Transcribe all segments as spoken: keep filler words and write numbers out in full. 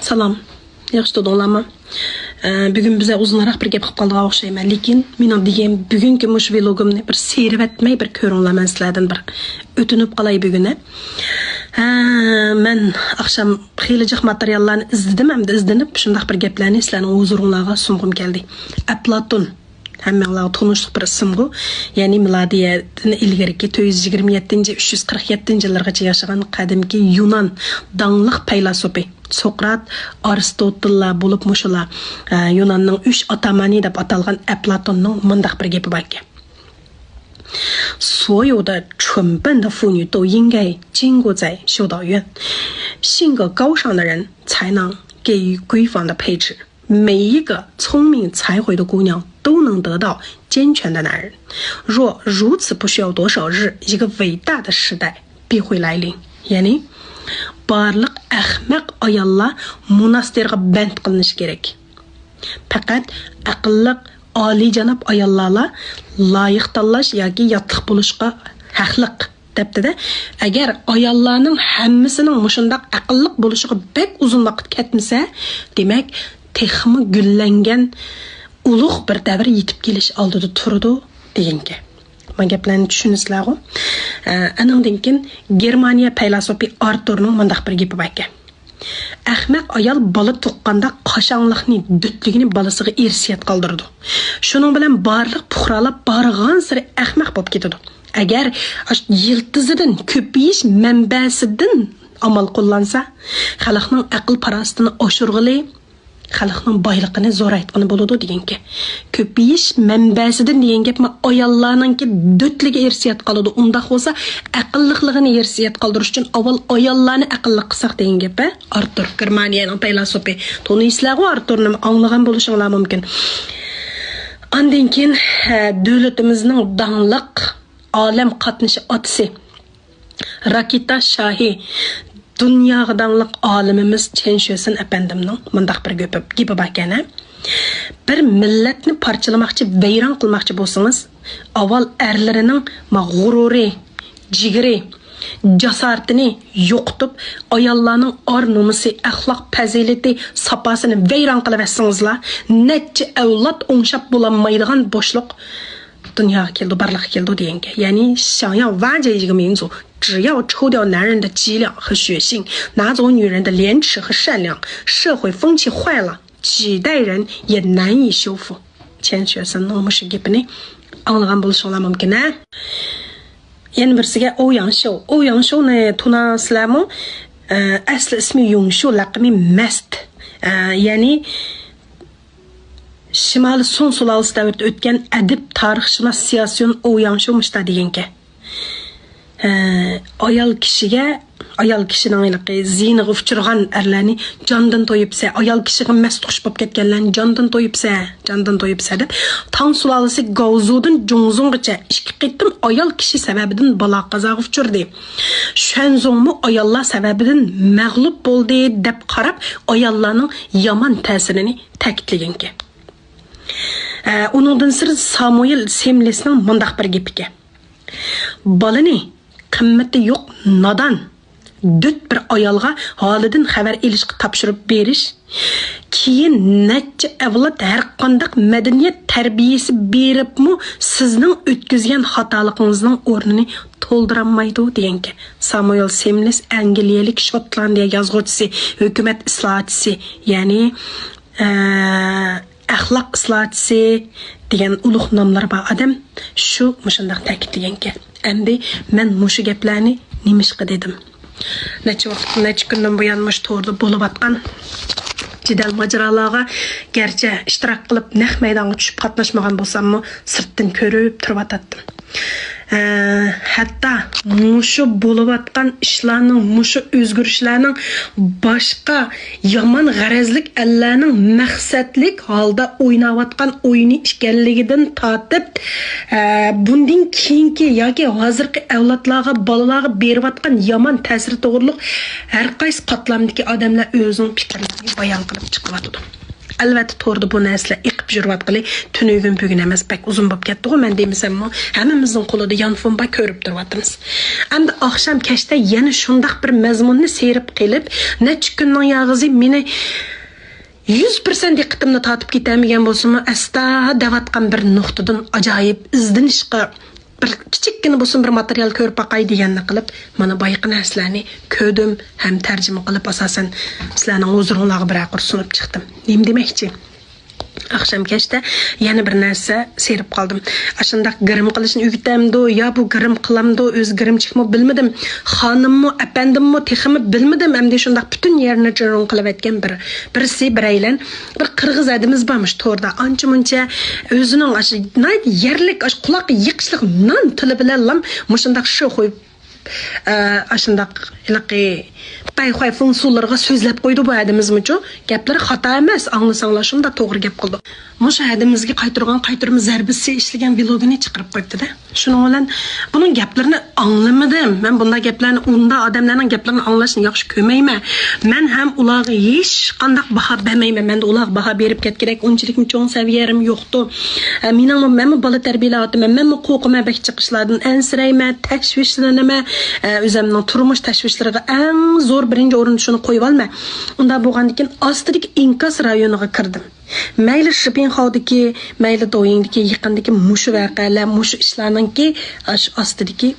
سالام. ياخشى تۇردۇڭلارمۇ؟ ئە، بۈگۈن بىزە ئۇزۇنراق بىر گەپ قىلىپ قالىدىغان ئوخشايمەن، لېكىن مېنىڭ دېگەن بۈگۈنكى مۇشۇ ۋىلوگۇمنى بىر سېرىۋەتمەي بىر كۆرۈڭلار، مەن سىلەردىن بىر ئۆتۈنۈپ قالاي بۈگۈن. ھە، مەن ئاخشام خېلى جىق ماتېرىياللارنى ئىزدىدىم، ئەمدى ئىزدىنىپ شۇنداق بىر گەپلەرنى سىلەرنىڭ ھۇزۇرۇڭلارغا سۇنغۇم كەلدى. ئەپلاتون. ھەممىڭلارغا تونۇشلۇق بىر ئىسىمغۇ. يەنى مىلادىيەدىن ئىلگىرىكى تۆت يۈز يىگىرمە يەتتىنچى، ئۈچ يۈز قىرىق يەتتىنچى يىللىرىغىچە ياشىغان قەدىمكى يۇنان داڭلىق پەيلاسوپى سوقرات، ئارستوتېللار بولۇپ مۇشۇلار، ئە، يۇناننىڭ ئۈچ ئاتامانى دەپ ئاتالغان ئەپلاتوننىڭ مۇنداق بىر گېپى باركەن. 所有的蠢笨的妇女都应该经过在修道院，性格高尚的人才能给予闺房的配置。每一个聪明才慧的姑娘都能得到健全的男人。若如此，不需要多少日，一个伟大的时代必会来临。 يەنى بارلىق ئەخمەق ئاياللار موناستىرغا بەند قىلىنىشى كېرەك. پەقەت ئەقىللىق، ئالىيجاناب ئاياللارلا لايىق تاللاش ياكى ياتلىق بولۇشقا ھەقلىق، دەپتىدە. ئەگەر ئاياللارنىڭ ھەممىسىنىڭ مۇشۇنداق ئەقىللىق بولۇشىغا بەك ئۇزۇن ۋاقىت كەتمىسە، دېمەك، تېخىمۇ گۈللەنگەن ئۇلۇغ بىر دەۋر يېتىپ كېلىش ئالدىدا تۇرىدۇ، دېگەنكەن. ما گەپلەرنى چۈشىنىسىلەرغۇ؟ ئە، ئانىڭدىن كېيىن گېرمانىيە پەيلاسوپى ئارتۇرنىڭ مۇنداق بىر گېپى باركەن. ئەخمەق ئايال بالا تۇغقاندا قاشاڭلىقنى، دۆتلۈكنى بالىسىغا ئىرسىيەت قالدۇرىدۇ. شۇنىڭ بىلەن بارلىق پۇقرالار بارغانسېرى ئەخمەق بولۇپ كېتىدۇ. ئەگەر ئاشۇ يىلتىزىدىن، كۆپىيىش مەنبەسىدىن ئامال قوللانسا، خەلقنىڭ ئەقىل-پاراسىتىنى ئاشۇرغىلى، خەلقنىڭ بايلىقىنى زورايتقىلى بولىدۇ دېگەنكەن. كۆپىيىش مەنبەسىدىن دېگەن گەپمۇ ئاياللارنىڭكى دۆتلىكى ئىرسىيەت قالىدۇ. ئۇنداق بولسا، ئەقىللىقلىقىنى ئىرسىيەت قالدۇرۇش ئۈچۈن ئاۋۋال ئاياللارنى ئەقىللىق قىلساق دېگەن گەپ، ھە؟ ئارتۇر، گېرمانىيەنىڭ پەيلاسوپى. تونۇيسىلەرغۇ ئارتۇرنى، ئاڭلىغان بولۇشۇڭلار مۇمكىن. ئاندىن كېيىن، ھە، دۆلىتىمىزنىڭ داڭلىق ئالەم قاتنىشى ئاتىسى، راكېتا شاھى، دۇنياغا داڭلىق ئالىمىمىز چېن شۆسىن ئەپەندىمنىڭ مۇنداق بىر گېپى، گېپى باركەن، ھە؟ بىر مىللەتنى پارچىلىماقچى، ۋەيران قىلماقچى بولسىڭىز، ئاۋۋال ئەرلىرىنىڭ ما غۇرۇرى، جىگىرى، جاسارىتىنى يوقىتىپ، ئاياللارنىڭ ئار نومۇسى، ئەخلاق پەزىلىتى، ساپاسىنى ۋەيران قىلىۋەتسىڭىزلا، نەچچە ئەۋلاد ئوڭشاپ بولالمايدىغان بوشلۇق دۇنياغا كېلىدۇ، بارلىققا كېلىدۇ دېگەنكەن. يەنى، 想要瓦解一个民族，只要抽掉男人的脊梁和血性，拿走女人的廉耻和善良，社会风气坏了，几代人也难以修复。 چېن شۆسىننىڭ مۇشۇ گېپىنى ئاڭلىغان بولۇشۇڭلار مۇمكىن، ھە؟ يەنە بىرسىگە ئوۋ ياڭشو. ئوۋ ياڭشونى تونۇيسىلەرمۇ؟ ئە، ئەسلى ئىسمى يۇڭشۇ، لەقىمى مەست. ئە، يەنى شىمالىي سۇڭ سۇلالىسى دەۋرىدە ئۆتكەن ئەدىب، تارىخشۇناس سىياسىيون ئوۋ ياڭشۇ مۇشۇنداق دېگەنكەن. ھە، ئايال كىشىگە، ئايال كىشىنىڭ ھېلىقى زىيىنىغا ئۇچرىغان ئەرلەرنى جاندىن تويۇپسە، ئايال كىشىگە مەست خۇش بولۇپ كەتكەنلەرنى جاندىن تويۇپسە، جاندىن تويۇپسە دەپ، تاڭ سۇلالىسى گاۋزۇدىن جۇڭزۇڭغىچە ئىككى قېتىم ئايال كىشى سەۋەبىدىن بالا قازاغا ئۇچرىدى. شۈەنزۇڭمۇ ئاياللار سەۋەبىدىن مەغلۇپ بولدى دەپ قاراپ، ئاياللارنىڭ يامان تەسىرىنى تەكىتلىگەنكەن. ئە، ئۇنىڭدىن سىرت سامۇئېل سېملېسنىڭ مۇنداق بىر گېپىكەن. بالىنى قىممىتى يوق، نادان، دۆت بىر ئايالغا ھالىدىن خەۋەر ئېلىشقا تاپشۇرۇپ بېرىش، كېيىن نەچچە ئەۋلاد ھەرقانداق مەدەنىيەت تەربىيەسى بېرىپمۇ سىزنىڭ ئۆتكۈزگەن خاتالىقىڭىزنىڭ ئورنىنى تولدۇرالمايدۇ، دېگەنكەن. سامۇئېل سېملېس ئەنگلىيەلىك شوتلاندىيە يازغۇچىسى، ھۆكۈمەت ئىسلاھاتچىسى، يەنى، ئە، ئەخلاق ئىسلاھاتچىسى دېگەن ئۇلۇغ ناملىرى بار ئادەم شۇ مۇشۇنداق تەكىتلىگەنكەن. ئەمدى مەن مۇشۇ گەپلەرنى نېمىشقا دېدىم؟ نەچچە ۋاقىت، نەچچە كۈندىن بۇيان مۇشۇ توردا بولۇۋاتقان جېدەل ماجىرالارغا گەرچە ئىشتىراك قىلىپ، نەق مەيدانغا چۈشۈپ قاتناشمىغان بولساممۇ، سىرتتىن كۆرۈپ تۇرۇۋاتاتتىم. ھە، ھەتتا مۇشۇ بولۇۋاتقان ئىشلارنىڭ، مۇشۇ ئۆزگىرىشلەرنىڭ باشقا يامان غەرەزلىك ئەللەرنىڭ مەقسەتلىك ھالدا ئويناۋاتقان ئويۇنى ئىكەنلىكىدىن تارتىپ، ھە، بۇندىن كېيىنكى ياكى ھازىرقى ئەۋلادلارغا، بالىلارغا بېرىۋاتقان يامان تەسىرى توغرۇلۇق ھەر قايسى قاتلامدىكى ئادەملەر ئۆزىنىڭ پىكىرلىرىنى بايان قىلىپ چىقىۋاتىدۇ. ئەلۋەتتە، توردا بۇ نەرسىلەر ئېقىپ يۈرۈۋاتقىلى تۈنۈگۈن بۈگۈن ئەمەس، بەك ئۇزۇن بولۇپ كەتتىغۇ، مەن دېمىسەممۇ، ھەممىمىزنىڭ قولىدا يانفون بار، كۆرۈپ تۇرۇۋاتىمىز. ئەمدى ئاخشام كەچتە يەنە شۇنداق بىر مەزمۇننى سېرىپ قېلىپ، نەچچە كۈننىڭ ياغىزى مېنى يۈز پىرسەنت دىققىتىمنى تارتىپ كېتەلمىگەن بولسىمۇ، ئەستا دەۋاتقان بىر نۇقتىدىن ئاجايىپ ئىزدىنىشقا، بىر كىچىككىنە بولسۇن بىر ماتېرىيال كۆرۈپ باقاي دېگەننى قىلىپ، مانا بايىقى نەرسىلەرنى كۆردۈم ھەم تەرجىمە قىلىپ، ئاساسەن سىلەرنىڭ ھۇزۇرۇڭلارغا بىرەر قۇر سۇنۇپ چىقتىم. نېمە دېمەكچى؟ ئاخشام كەچتە يەنە بىر نەرسە سېرىپ قالدىم. ئاشۇنداق گىرىم قىلىشنى ئۆگىتەمدۇ يا بۇ گىرىم قىلامدۇ، ئۆزى گىرىمچىكمۇ بىلمىدىم. خانىممۇ، ئەپەندىممۇ تېخىمۇ بىلمىدىم. ئەمدى شۇنداق پۈتۈن يەرنى جىررۇڭ قىلىۋەتكەن بىر، بىرسى، بىرەيلەن. بىر قىرغىز ھەدىمىز بارمىش توردا. ئانچە مۇنچە ئۆزىنىڭ ئاشۇ ناھايىتى يەرلىك، ئاشۇ قۇلاققا يېقىشلىق نان تىلى بىلەنلا مۇشۇنداق شو قويۇپ، ئە، ئاشۇنداق ھېلىقى پەيخۇەي فۇڭسۇلىرىغا سۆزلەپ قويدى بۇ ھەدىمىزمۇچۇ. گەپلىرى خاتا ئەمەس، ئاڭلىساڭلار شۇنداق توغرا گەپ قىلدى. مۇشۇ ھەدىمىزگە قايتۇرغان قايتۇرما زەربىسى ئىشلىگەن ۋىلوگىنى چىقىرىپ قويۇپتۇ-دە. شۇنىڭ بىلەن بۇنىڭ گەپلىرىنى ئاڭلىمىدىم. مەن بۇنداق گەپلەرنى، ئۇنداق ئادەملەرنىڭ گەپلىرىنى ئاڭلاشنى ياخشى كۆرمەيمەن. مەن ھەم ئۇلارغا ھېچقانداق باھا بەرمەيمەن. مەندە ئۇلارغا باھا بېرىپ كەتكۈدەك ئۇنچىلىكمۇ چوڭ سەۋىيەم يوقتۇ. ئە، مېنىڭمۇ، مەنمۇ بالا تەربىيەلەۋاتىمەن. مەنمۇ قورقىمەن بەك چىقىشلاردىن، ئەنسىرەيمەن، تەشۋىشلىنىمەن. ئە، ئۆزۈمنىڭ تۇرمۇش تەشۋىشلىرىغا ئەڭ زور بىرىنچى ئورۇندا شۇنى قويۇۋالىمەن. ئۇنداق بولغاندىكىن ئاستىدىكى ئىنكاس رايونىغا كىردىم. مەيلى شىپىڭخاۋدىكى، مەيلى دويىڭدىكى، يېقىندىكى مۇشۇ ۋەقەلەر، مۇشۇ ئىشلارنىڭكى ئاشۇ ئاستىدىكى،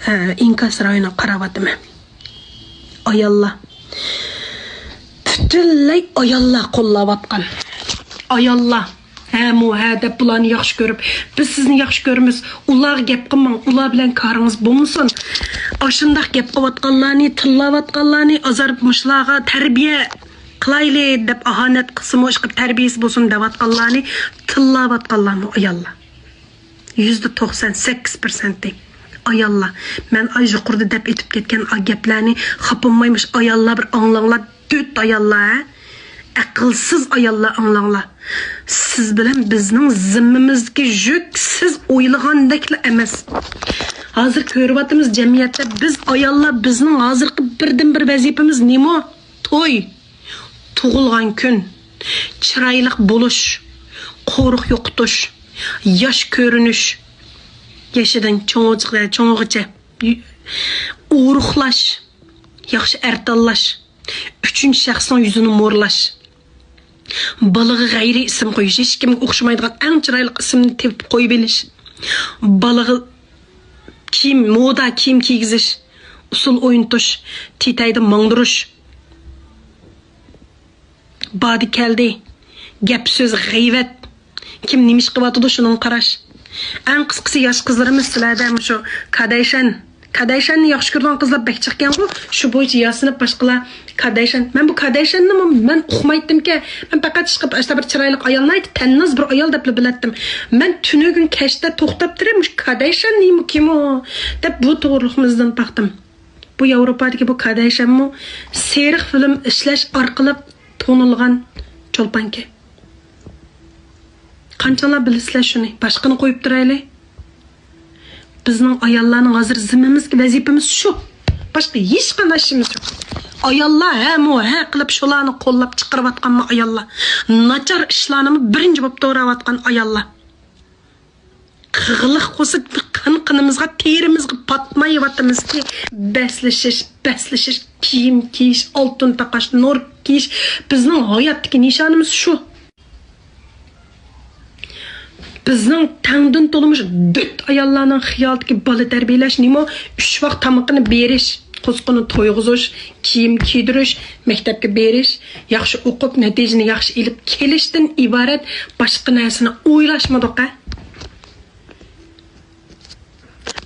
ئە، ئىنكاس رايونىغا قاراۋاتىمەن. ئاياللار. پۈتۈنلەي ئاياللار قوللاۋاتقان. ئاياللار. ھە، مۇ، ھە دەپ بۇلارنى ياخشى كۆرۈپ، بىز سىزنى ياخشى كۆرىمىز، ئۇلارغا گەپ قىلماڭ، ئۇلار بىلەن كارىڭىز بولمىسۇن. ئاشۇنداق گەپ قىلىۋاتقانلارنى، تىللاۋاتقانلارنى، ئازار مۇشۇلارغا تەربىيە قىلايلى دەپ ئاھانەت قىلسىمۇ، ئىشقىلىپ تەربىيەسى بولسۇن دەۋاتقانلارنى تىللاۋاتقانلارمۇ ئاياللار. يۈزدە توقسان سەككىز پىرسەنتى ئاياللار. مەن ئاي يۇقىرىدا دەپ ئۆتۈپ كەتكەن ئا گەپلەرنى خاپا بولماي مۇشۇ ئاياللار بىر ئاڭلاڭلار، دۆت ئاياللار، ھە؟ ئەقىلسىز ئاياللار ئاڭلاڭلار. سىز بىلەن بىزنىڭ زىممىمىزدىكى يۈك سىز ئويلىغاندەكلا ئەمەس. ھازىر كۆرۈۋاتىمىز جەمئىيەتتە بىز ئاياللار، بىزنىڭ ھازىرقى بىردىنبىر ۋەزىپىمىز نېمە؟ توي، تۇغۇلغان كۈن، چىرايلىق بولۇش، قورۇق يوقىتىش، ياش كۆرۈنۈش، يېشىدىن چوڭىغىچە، چوڭىغىچە ئورۇقلاش، ياخشى ئەر تاللاش، ئۈچىنچى شەخسنىڭ يۈزىنى مورلاش، بالىغا غەيرىي ئىسىم قويۇش، ھېچكىمگە ئوخشىمايدىغان ئەڭ چىرايلىق ئىسىمنى تېپىپ قويۇۋېلىش، بالىغا كىيىم، مودا كىيىم كىيگۈزۈش، ئۇسسۇل ئوينىتىش، تېتەيدە ماڭدۇرۇش، باردى كەلدى، گەپ سۆز غەيۋەت، كىم نېمە ئىش قىلىۋاتىدۇ شۇنىڭغا قاراش. ئەڭ قىسقىسى ياش قىزلىرىمىز سىلەردە مۇشۇ كادەيشەن، كادەيشەننى ياخشى كۆرىدىغان قىزلار بەك جىقكەنغۇ، شۇ بويىچە ياسىنىپ باشقىلار كادەيشەن. مەن بۇ كادەيشەننىمۇ مەن ئۇقمايتتىمكەن. مەن پەقەت ئىشقىلىپ ئاشۇنداق بىر چىرايلىق ئايال، ناھايىتى تەنناز بىر ئايال دەپلا بىلەتتىم. مەن تۈنۈگۈن كەچتە توختاپ تۇرۇپ مۇشۇ كادەيشەن نېمە كىمۇ دەپ بۇ توغرىلىقمۇ ئىزدىنىپ باقتىم. بۇ ياۋروپادىكى بۇ كادەيشەنمۇ سېرىق فىلىم ئىشلەش ئارقىلىق تونۇلغان چولپانكەن. قانچىلار بىلىسىلەر شۇنى؟ باشقىنى قويۇپ تۇرايلى. بىزنىڭ ئاياللارنىڭ ھازىر زىممىمىزدىكى ۋەزىپىمىز شۇ. باشقا ھېچقانداق ئىشىمىز يوق. ئاياللار ھە مۇ ھە قىلىپ شۇلارنى قوللاپ چىقىرىۋاتقانمۇ ئاياللار. ناچار ئىشلارنىمۇ بىرىنچى بولۇپ توراۋاتقان ئاياللار. قىغلىق قوسۇپ قان قېنىمىزغا، تېرىمىزغا پاتمايۋاتىمىزكى، بەسلىشىش، بەسلىشىش، كىيىم كىيىش، ئالتۇن تاقاش، نور كىيىش، بىزنىڭ ھاياتتىكى نىشانىمىز شۇ. بىزنىڭ تەڭدىن تولىمۇش دۆت ئاياللارنىڭ خىيالىدىكى بالا تەربىيەلەش نېمە؟ ئۈچ ۋاق تامىقىنى بېرىش، قوزىقىنى تويغۇزۇش، كىيىم كىيدۈرۈش، مەكتەپكە بېرىش، ياخشى ئوقۇپ، نەتىجىنى ياخشى ئېلىپ كېلىشتىن ئىبارەت باشقا نەرسىنى ئويلاشمىدۇق-ھە.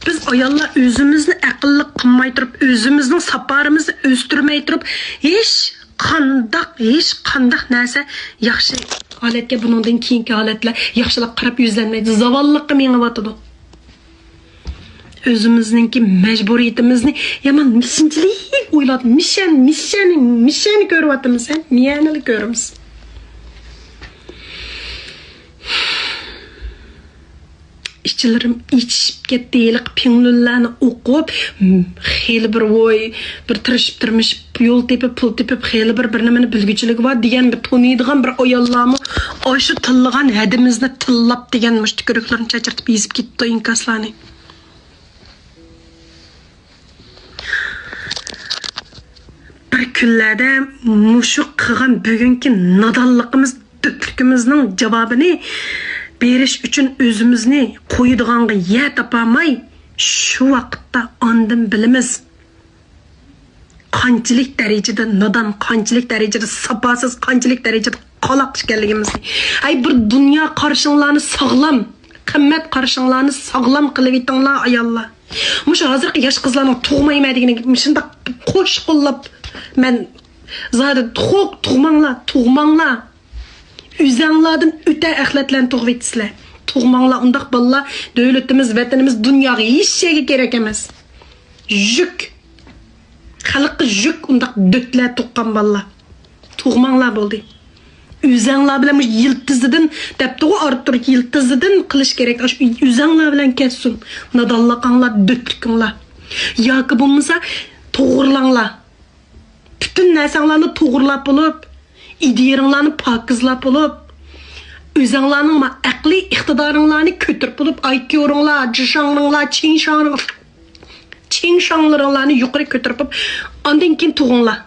بىز ئاياللار ئۆزىمىزنى ئەقىللىق قىلماي تۇرۇپ، ئۆزىمىزنىڭ ساپارىمىزنى ئۆستۈرمەي تۇرۇپ، ھېچ قانداق، ھېچ قانداق نەرسە ياخشى ھالەتكە، بۇنىڭدىن كېيىنكى ھالەتلەر ياخشىلىققا قاراپ يۈزلەنمەيدۇ، زاۋاللىققا مېڭىۋاتىدۇ. ئۆزىمىزنىڭكى مەجبۇرىيىتىمىزنى يامان مىشەنچىلىك ئويلاپ، مىشەن، مىشەن، مىشەن كۆرۈۋاتىمىز، ھە؟ مىيەنىلا كۆرىمىز. ئىچلىرىم ئېچىشىپ كەتتى. ھېلىقى پىڭلۈنلەرنى ئوقۇپ، م، خېلى بىر ۋوي، بىر تىرىشىپ تىرمىشىپ، يول تېپىپ، پۇل تېپىپ، خېلى بىر، بىر نېمىنى بىلگۈچىلىكى بار دېگەن بىر تونۇيدىغان بىر ئاياللارمۇ ئاشۇ تىللىغان ھەدىمىزنى تىللاپ دېگەن مۇشۇ تۈكۈرۈكلىرىنى چاچرىتىپ يېزىپ كېتىپتۇ ئىنكاسلارنى. بىر كۈنلەردە مۇشۇ قىلغان بۈگۈنكى نادانلىقىمىز، دۆتلۈكىمىزنىڭ جاۋابىنى بېرىش ئۈچۈن ئۆزىمىزنى قويىدىغانغا يەر تاپالماي، شۇ ۋاقىتتا ئاندىن بىلىمىز، قانچىلىك دەرىجىدە نادان، قانچىلىك دەرىجىدە ساپاسىز، قانچىلىك دەرىجىدە قالاق ئىكەنلىكىمىزنى. ھەي، بىر دۇنيا قارىشىڭلارنى ساغلام، قىممەت قارىشىڭلارنى ساغلام قىلىۋېتىڭلار، ئاياللار. مۇشۇ ھازىرقى ياش قىزلارنىڭ تۇغمايمەن دېگىنىگە مۇشۇنداق قوش قوللاپ، مەن زادى تۇغ-، تۇغماڭلار، تۇغماڭلار. ئۆزەڭلاردىن ئۆتە ئەخلەتلەرنى تۇغۇۋېتىسىلەر. تۇغماڭلار، ئۇنداق بالىلار دۆلىتىمىز، ۋەتىنىمىز، دۇنياغا ھېچ شەيگە كېرەك ئەمەس. يۈك. خەلققە يۈك ئۇنداق دۆتلەر تۇغقان بالىلار. تۇغماڭلار بولدى. ئۆزەڭلار بىلەن مۇشۇ يىلتىزىدىن دەپتىغۇ ئارتۇر، يىلتىزىدىن قىلىش كېرەك. ئاشۇ ئۆزەڭلار بىلەن كەتسۇن. نادانلىقىڭلار، دۆتلۈكۈڭلار. ياكى بولمىسا توغرىلاڭلار. پۈتۈن نەرسەڭلارنى توغرىلاپ بولۇپ، ئىدىيەڭلارنى پاكىزلاپ بولۇپ، ئۆزەڭلارنىڭ ما-، ئەقلىي ئىقتىدارىڭلارنى كۆتۈرۈپ بولۇپ، ئايكيۇرۇڭلار، جىشاڭلىڭلار، چىڭشاڭ-، چىڭشاڭلىرىڭلارنى يۇقىرى كۆتۈرۈپ بولۇپ، ئاندىن كېيىن تۇغۇڭلار.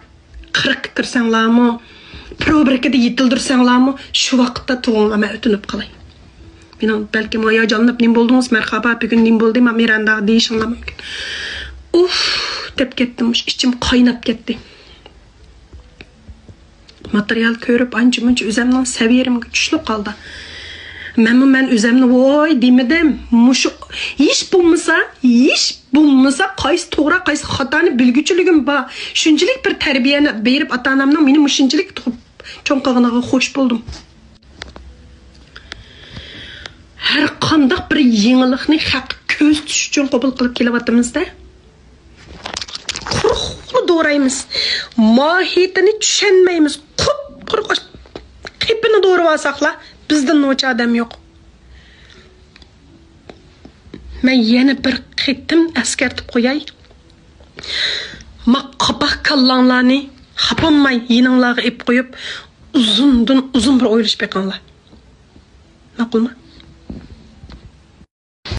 قىرىققا كىرسەڭلارمۇ، پروبىركىدا يېتىلدۈرسەڭلارمۇ، شۇ ۋاقىتتا تۇغۇڭلار، مەن ئۆتۈنۈپ قالاي. مېنىڭ بەلكىم ھاياجانلىنىپ، نېمە بولدىڭىز، مەرھابا، بۈگۈن نېمە بولدى، ما-، مىراندا دېيىشىڭلار مۇمكىن. ئۇف دەپ كەتتىم، ئىچىم قايناپ كەتتى. ماتېرىيال كۆرۈپ، ئانچە-مۇنچە ئۆزەمنىڭ سەۋىيەمگە چۈشلۈك قالدى. مەنمۇ مەن ئۆزەمنى ۋوي دېمىدىم. مۇشۇ ھېچ بولمىسا، ھېچ بولمىسا قايسى توغرا، قايسى خاتانى بىلگۈچىلىكىم بار. شۇنچىلىك بىر تەربىيەنى بېرىپ، ئاتا-ئانامنىڭ مېنى مۇشۇنچىلىك تۇغۇپ چوڭ قىلغىنىغا خوش بولدۇم. ھەر قانداق بىر يېڭىلىقنى خەققە كۆرسىتىش ئۈچۈن قوبۇل قىلىپ كېلىۋاتىمىز-دە. قۇرۇقلا دورايمىز. ماھىيىتىنى چۈشەنمەيمىز. قۇپقۇرۇق قېپىنى دورىۋالساقلا، بىزدىن نوچى ئادەم يوق. مەن يەنە بىر قېتىم ئەسكەرتىپ قوياي. ما قاپاق كاللاڭلارنى خاپالماي يېنىڭلارغا ئېلىپ قويۇپ، ئۇزۇندىن ئۇزۇن بىر ئويلىشىپ بېقىڭلار. ماقۇلمۇ؟